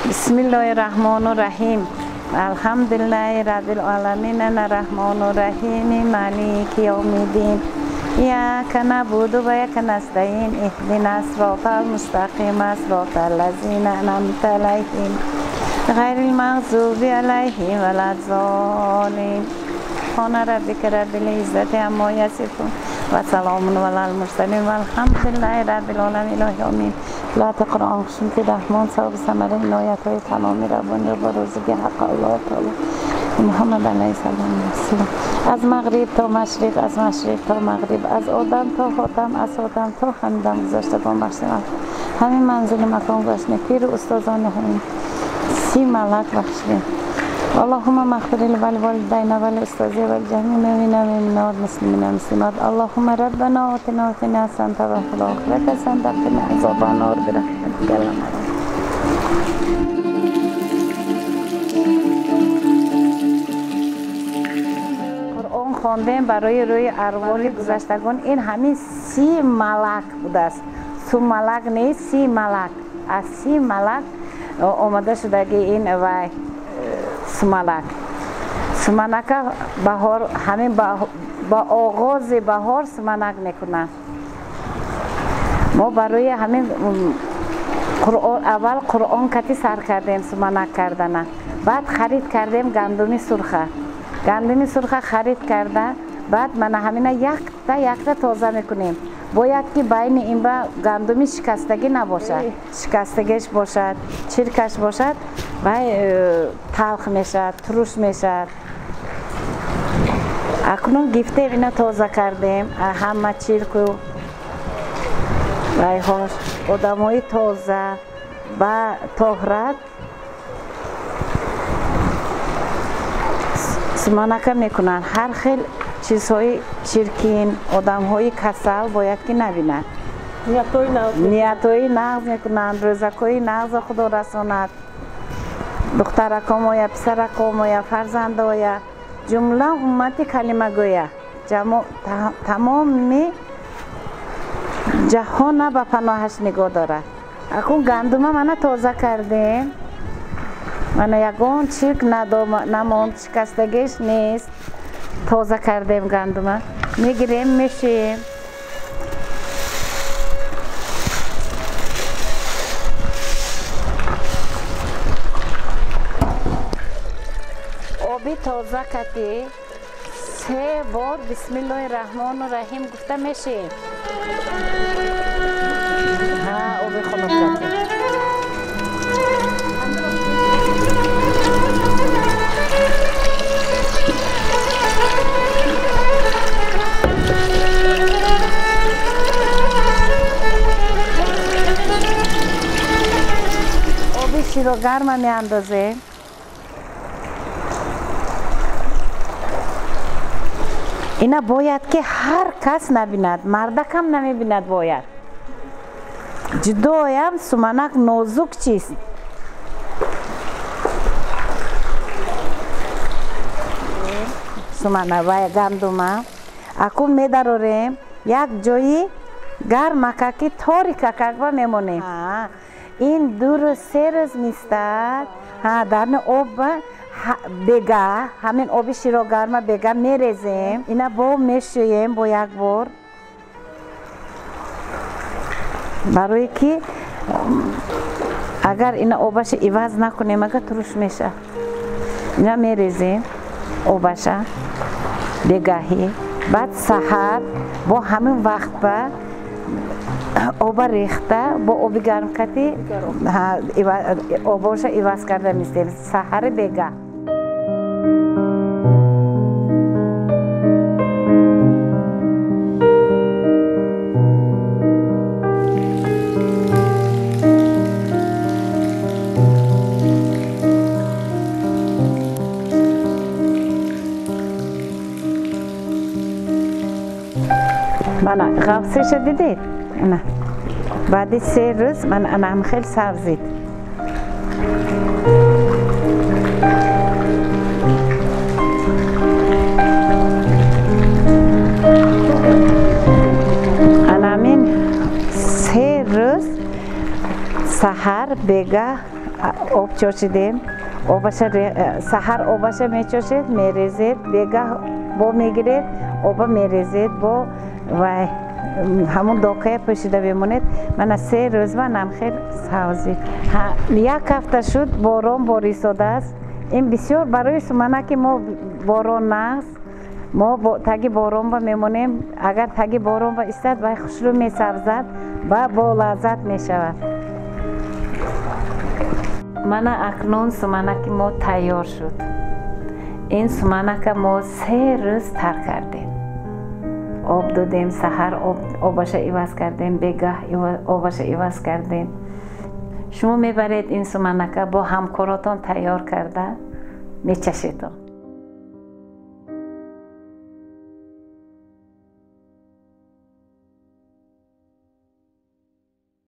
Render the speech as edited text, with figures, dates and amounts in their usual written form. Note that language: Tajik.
بسم الله الرحمن الرحیم. الحمد لله رب العالمین الرحمن الرحیم مالک یوم الدین. ایاک نعبد و ایاک نستعین اهدنا الصراط المستقیم صراط الذین انعمت علیهم غیر المغضوب علیهم ولا الضالین. سبحان ربک رب العزة عما یصفون و سلام علی المرسلین والحمد لله رب العالمین. الهی آمین. لا قرآن خوشم که رحمان صاحب ثمره عنایت‌های تمامی روانی و روزگی حق الله تعالی محمد علیه السلام. از مغرب تا مشرق، از مشرق تا مغرب، از آدم تا خاتم، از آدم تا همدم گذشتگان بخشیدم. همین منزل مکان گذشته پیر استادان همین 30 ملک بخشیدیم. اللهم اغفر لوالدین والاستاذ والجميع المؤمنین والمؤمنات المسلمین والمسلمات. اللهم ربنا آتنا فی الدنیا حسنة وفي الآخرة حسنة وقنا عذاب النار برحمتك يا رب. قرآن خواندیم برای روی ارواح گذشتگان. این همین 30 ملک بوده است. 30 ملک نیست، 30 ملک. از 30 ملک آمده شده که این و سمالک سمانک بهار، همین با آغاز بهار سمانک میکنن. ما برای همین قرآن اول قرآن کتی سر کردیم سمانک کردن. بعد خرید کردیم گندمی سرخه، گندمی سرخه خرید کرده. بعد من همین یکتا یکتا تازه میکنیم. باید که بین این با گندمی شکستگی نباشد، شکستگیش باشد، چرکش باشد و تلخ میشد، ترش میشد. اکنون گفتیم اینا تازه کردیم، همه چرک و وایهاش آدمای تازه و طهارت سمانکه میکنن. هر خیل چیزهای چرکین، آدمهای کسل باید که نبینند. نیت‌های نغز میکنند، روزک‌های نغز خدا رساند. دخترکام آیا، پسرکام آیا، فرزند آیا، جمله امت کلمه گویا تمام جهان به پناهش نگاه دارد. اکنون گندم من تازه کردیم، من یگان چرک نماند، شکستگیش نیست. تازه کردیم گندم، میگیریم میشیم. آبی تازه کتی 3 بار بسم الله الرحمن الرحیم گفته میشه. ها آبی خنک کتی. آبی شیر گرم می اندازه. اینا باید که هر کس نبیند، مردکم نمیبیند. باید جدایم سمنک نازک چیست. سمنک و گندم اکنون میداریم یک جایی گرمککی تاریکک و میمونیم. این 2 روز 3 روز میستد. در آب بگه، همین آب شیر گرم بگه میریزیم. اینا با میشویم با یک بار، برای که اگر اینا آبش عوض نکنیم اگر ترش میشه. اینا میریزیم آبش بگاهی. بعد سحر با همین وقت با آب ریخته با آب گرم کتی آبش عوض کرده میستیم سحر بگه. من غوصش دیدید؟ نه. بعد 3 روز من انم خیلی سبزید. انامین 3 روز سحر بگه Об чошидем, обаша саҳар обаша мечошед, мерезед, бегаҳ бо мегиред, оба мерезед, бо вай ҳамун докая пӯшида мемонед. Мана 3 рӯз манам хел савзид. Як ҳафта шуд, борон борисодааст. Ин бисёр барои суманаки мо борон нағз. Мо таги боронба мемонем. Агар таги боронба истад, вай хушрӯ месабзад ва болаззат мешавад. Мана акнун суманаки мо тайёр шуд. Ин суманака мо 3 рӯз тар кардем, об додем, саҳар обаша иваз кардем, бегаҳ обаша иваз кардем. Шумо мебаред ин суманака, бо ҳамкоротон тайёр карда мечашедон.